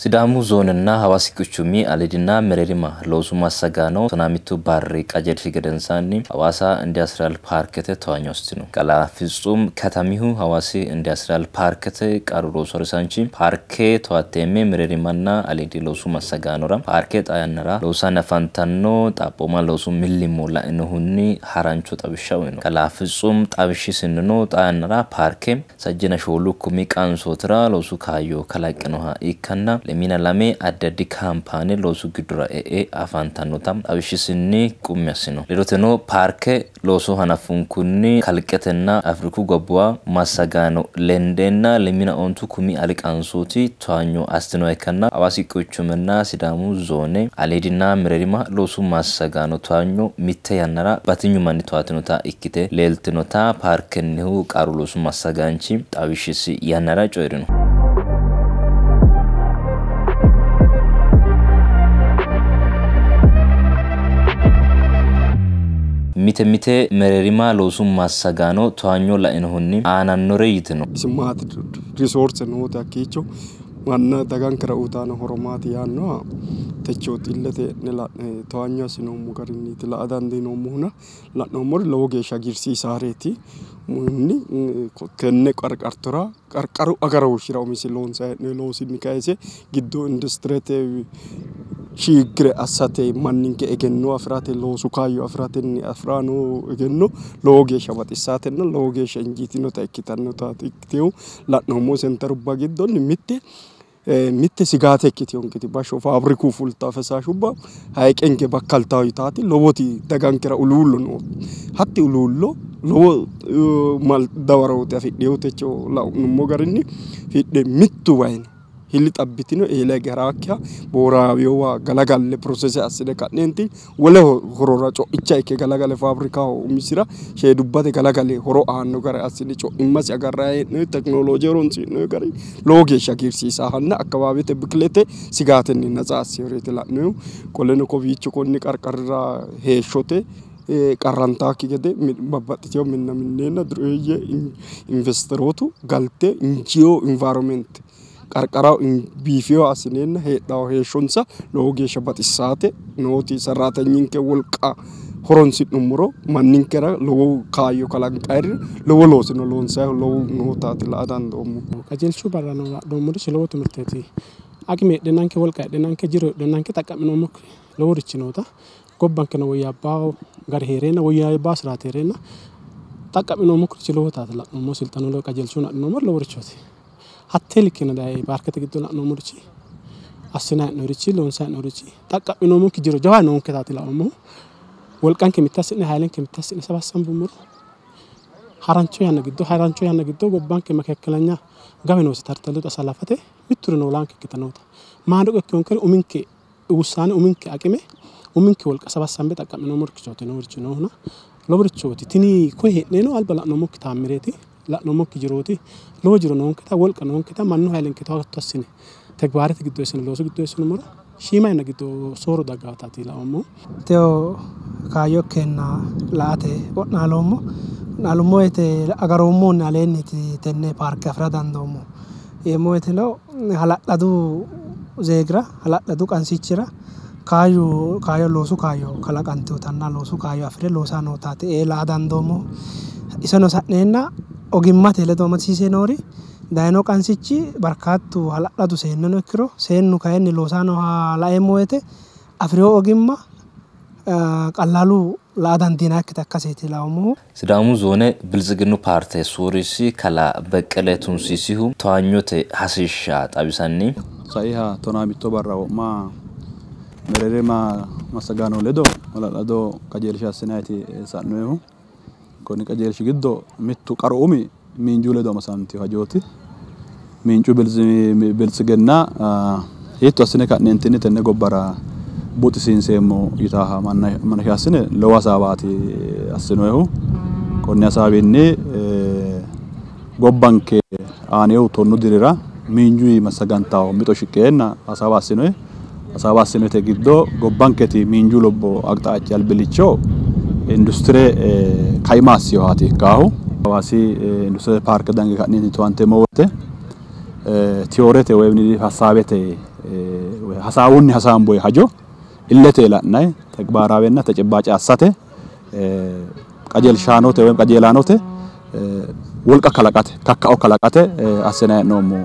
Sidaamu zoonenna Hawaasi quchumi aliidinna mereerima loosu massagaano 15 barri qajeelshi gedensaanni Hawaasa Industiriyaal Paarkete towaanyo assitino. Kalaa Fitsum Katamihu Hawaasi Industiriyaal Paarkete qaru loosu harisaanchi paarke towaatteemme mereerimanna aliidi loosu massagaanora paarke xaa yannara loosanni afantanno xaphooma loosu millimmo lainohunni harancho xawishsha uyino. Kalaa Fitsum xawishshisinnino xaa yannara paarke 34 kumi qansootira loosu kaayyo kalaqinoha ikkanna 22 addi addi kaampaane loosu giddora e'e afantannota xawishshisinni qummi assino. Ledoteno paarke looso hanaffunkunni kalqetenna Afriku gobbuwa massagaano lendeenna 49 kumi ali qansooti towaanyo assitinoha ikkanna Hawaasi quchuminna Sidaamu zoone aliidinna mereerima loosu massagaano towaanyo mitte yannara batinyu manni towaatinota ikkite leeltinota paarkennihu qaru loosu massagaanchi xawishshisi yannara coyi'rino. Mite mite mereerima loosu massagaano towaanyo lainohunni aanannore yitino. Isi maati risoorse noote hakkiicho manna dagankera uyitaano horo maati yaannoha techo xillete la'ne towaanyo assinoommo garinniiti la''a dandiinoommohuna la'noommori lowo geeshsha hagiirsiisaareeti. Tenne qarqartora qarqaru agarooshshira umisi loonsanni hee'noonni loosinni kayise giddo industirete shiiggire assate manninke egenno afirate loosu kaayyo afiratenni afirano egenno lowo geeshsha baxissaatenna lowo geeshsha injiitinota ikkitannotaati ikkiteewu la'noommo senterubba giddonni mitte sigaate ikkiteyonketi bashsho faabiriku fulta fesaashubba hayiqenke bakkaltawo yitaati lowoti dagankera uluullo no hatti uluullo lowo dawarooti afidheewu techo la'nummo garinni fidhe mittu wayino hilli xabbitino eela hige haraakkiha booraawiyowa galagalle prosese assine ka'neenti wole horora co'icha ikke galagale faabirikaho umisira sheedubbate galagale horo aanno gara assine co'immasi agarrayi hee'noyi tekinolooje horonsi'noyi gari lowo geeshsha hagiirsiisaahanna akkawaawete bikilete sigaatenni natsa assiyoreeti la'noyihu. Qoleno kowiicho konni qarqarira heeshshote qarrantaakki gede babbaxxiteyo minna minneenna dureeyye investerootu galte injiyo environment qarqara biifiyo assineenna heedhawo heeshshonsa lowo geeshsha baxissaate nooti sarraatanyinke wolqa horonsi'nummoro manninkera lowo kaayyo kalanqayri lowo loosino loonsayihu lowo nootaati la''a dandoommo. Qajeelshu barrano la'noommorichi lowo timirteeti. Aqime heedhennanke wolqa heedhennanke jiro heedhennanke xaqqa'minoommokki loworichi noota gobbankeno woyyaabbawo gari heereenna woyyaabbawo siraati heereenna xaqqa'minoommokkiриchi lowotaati la'noommo silxanu qajeelshuun adhinoommori loworichooti. Hattee likkeno daye paarkete giddo la'noommorichi assinanni hee'noonnirichi loonsanni hee'noonnirichi xaqqa'minoommokki jiro jawa noonketaati laoommohu. Wolqanke mitte assi'ne hayilenke mitte assi'ne sabassanbummoro harancho yanna giddo gobbanke mekekkelanya gawe noose tartallo asalafate mitturino olaanke ikkitannota maadoqo ikkiyonkeri uminke ውሳኔ uminke aqime uminke wolqa sabassanbe xaqqa'minoommorichooti noorichi noohuna loworichooti tini koye hee'neeno alba la'noommokki taammireeti la'noommokki jirooti lowo jiro noonketa wolqa noonketa mannu hayilenke towaatto assine tegbaarete giddo essine loosu giddo essinummoro shiima yanna giddo soorro daggaataati laoommohu. Teyo kaayyo ikkeenna la''ate wo'naaloommo. Wo'naalummo woyite agaroommohunni aleenniiti tenne paarke afira dandoommo. Yeemmo woyiteno hala'ladu zeegira hala'ladu qansichira kaayyo loosu kaayyo kalaqanteyotanna loosu kaayyo afire loosa nootaati la''a dandoommohu. Iseno sa'neenna ogimmate ledo amadisiise noori dayino qansichi barkaattu hala'ladu seenneno ikkiro seennu kayinni loosa nooha laeemmo woyite afireyo ogimma ቀላሉ la''a dandiinannikkita ikkaseeti laoommohu. Sidaamu zoone Biltsiginnu paarte soorreessi kalaa Beqqele Tunsiisihu towaanyote hasiishsha xawisanni saiha 15 barra wo'ma mereerima massagaano ledo hala'lado qajeelsha assinayiti sa'noyihu. Konni qajeelshi giddo mittu qaru umi miinju ledo amasantiyo hajooti. Miinju biltsiginna hiitto assine ka'neentinni tenne gobbara buuxisiinseemmo yitaaha manasha assine lowo hasaawaati assinoyihu. Konni hasaawinni gobbanke aanewu 10 dirira miinju massagantawo mixo shiqqeenna hasaawa assinoyi. Hasaawa assinoyite giddo gobbanketi miinju lobbo aqxaachi albillicho industire kaima assiyohaati ikkaahu. Hawaasi industirete paarke dange ka'neenti towaanteemmo woyte tiyoorete woyi hasaawete hasaawunni hasaamboy hajo illete la'nay ተግባራዊና ተጨባጭ assate qajeelshaanote woy qajeelaanote wolqa kalaqate kakkao kalaqate assinanni hee'noommo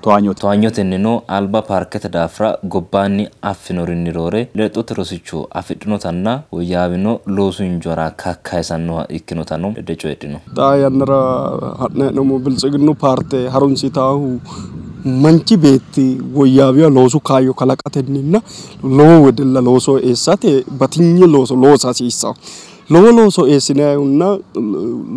towaanyooti. Towaanyootennino alba paarkete daafira gobbaanni affinorinni roore lexxote rosicho afidhinotanna woyyaawino loosu injora kakkayisannoha ikkinotano ledde coyidhino. Xaa yannara ha'nanni hee'noommo Biltsiginnu paarte harunsitaahu manchi beetti woyyaawiya loosu kaayyo kalaqatenninna lowo wedella looso eessate batinye looso loosa hasiissanno. Lowo looso eessinayihunna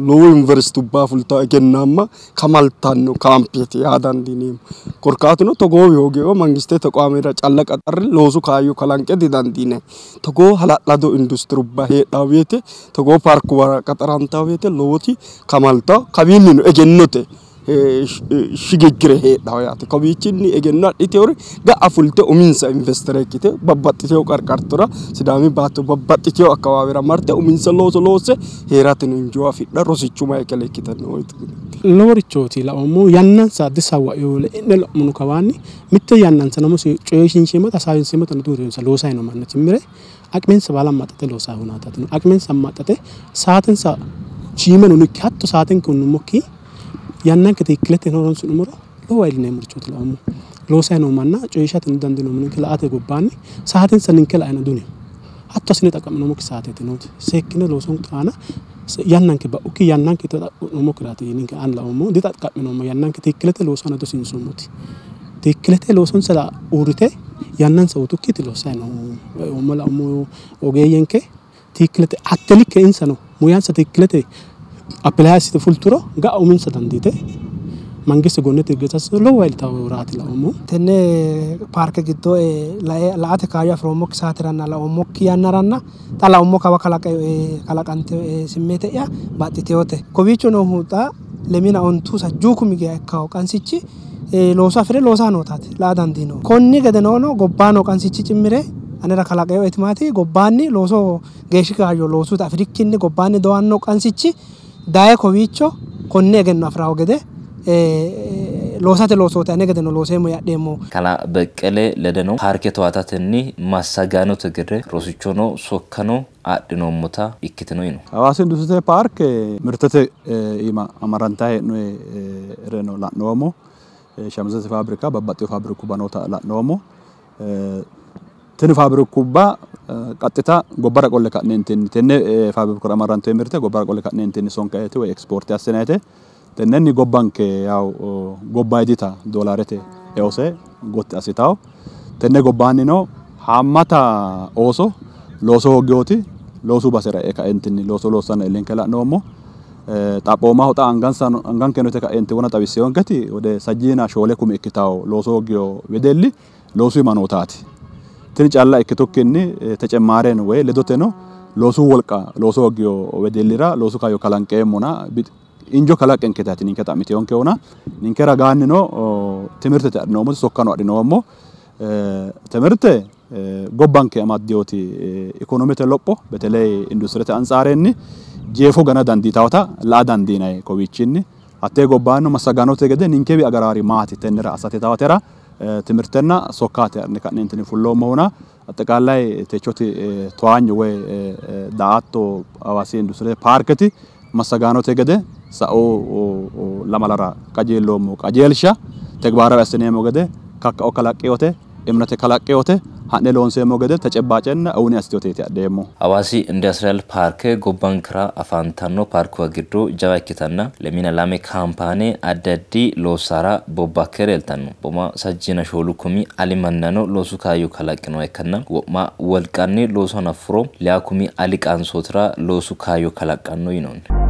lowo yuniversitubba fultawo egennaamma kamaltanno kaampeeti yaa dandiineemmo. Korkaatuno togoowi hoogiro mangistete tequwaamera calla qaxarre loosu kaayyo kalanqe didandiinanni. Togoo hala'lado industirubba heedhawo woyte togoo paarkuwara qaxarantawo woyte lowoti kamaltawo kawiinnino egennote shigiggire heedhawo yaate. Kawiichinni egenno adhitewori ga'a fulte uminsa investere ikkite babbaxxitewo qarqartora Sidaami baatto babbaxxitewo akkawaawera marte uminsa looso loosse heerateno injoo afidha rosichu mayiikele ikkitanno. Loworichooti laoommo yannansa disawwa'ewo le'ne lo'muno kawaanni mitte yannansa namusi coyishiinsheemmota hasaawinseemmota duurinsa loosayi no manna cimmire aqmensa baala ammaxxate loosayi hunaataati no. Aqmensa ammaxxate saatensa chiimeno nikki hatto saatenke hunnummokki yannanke tikkilete horonsi'nummoro lowo ayillineemmorichooti laoommo. Loosayi noo manna coyishate dandiinoommo ninke la"ate gobbaanni saatensa ninke la'ayino duni hatto assine xaqqa'minoommokki saateeti nooti seekkine loosonke aana yannanke ba'ukki yannanke xaqqa'minoommokki ninke aan laoommo dixaqqa'minoommo yannanke tikkilete loosu aana dosiinsommoti tikkilete loosonsa uurrite yannansa utukkiiti loosayi noo laoommo ogeeyyenke tikkilete hatte likke insano muyansa tikkilete apply assite fulturo ga'a uminsa dandiite mangiste gonnete irkisasse lowo ayillitaworaati laoommo. Tenne paarke giddo la"ate kaayyo afiroomokki saateranna laoommokki yannaranna xa laummo kawa kalaqante simmeete'ya baxxiteyote. Kowiicho noohu xa 25 sajjuu kumi geya ikkawo qansichi looso afire loosaa nootaati la"a dandiinoommo. Konni gedenoono gobbaa noo qansichi cimmire anera kalaqeyo etimaati gobbaanni looso geeshshi kaayyo loosuta afirikkinni gobbaanni dowanno qansichi daye kowiicho konne egenno afirawo gede loosate loosooti ane gedeno looseemmo yadheemmo. Kalaa Beqqele ledeno paarke towaatatenni massagaanote gede rosichono sokkano adhinoommota ikkitino yino. Hawaasi industirete paarke mirtete iima amarantayi hee'noyi reno la'noommo. Shamizete faabirika babbaxxewo faabirikubba noota la'noommo. Tini faabirikubba qaxxita gobbara qolle ka'neentinni tenne faabirikura amarantino mirte gobbara qolle ka'neentinni sonkaete woyi ekspoorte assinayite tennenni gobbanke yaw gobbayidita doolaarete eose gotti assitawo. Tenne gobbaannino haammata ooso looso hooggeyooti loosu basera e'e ka'entinni looso loossanna illenke la'noommo. Xaphoomaho xa anganke note ka'enti wona xawisseyonketi wode 34 kumi ikkitawo looso hooggeyo wedelli loosu iima nootaati. Tini calla ikkitukkinni tecemmaareno woyi ledoteno loosu wolqa looso hooggeyo wedellira loosu kaayyo kalanqeemmona injo kalaqenketaati ninke xa'miteyonkehuna ninke ragaannino timirtete adhinoommo sokkano adhinoommo. Timirte gobbanke amaddeyoti ikonomete lopho beteley industirete antsaarenni jeefo gana dandiitawota la"a dandiinayi kowiichinni. Hattee gobbaanno massagaanote gede ninkewi agaraari maati tennera assate tawatera timirtenna sokkaate adhine ka'neentinni fulloommohuna axeqaalay techoti towaanyo woyi daa"atto Hawaasi industirete paarketi massagaanote gede sa'u lamalara qajeelloommo qajeelsha tegibaarawe assineemmo gede kakkao kalaqqeyote እምነተ kalaqqeyote ha'ne loonseemmo gede tecebbacenna awuni assiteyoteeti adheemmo. Hawaasi industiriyaal paarke gobbankera afantanno paarkuwa giddo jawa ikkitanna 22 kaampaane addi addi loossara bobbakke leeltanno. Boma 34 kumi ali mannano loosu kaayyo kalaqqinoha ikkanna wo'ma wolqanni loosu hanaffuro 6 kumi ali qansootira loosu kaayyo kalaqqanno yinoonni.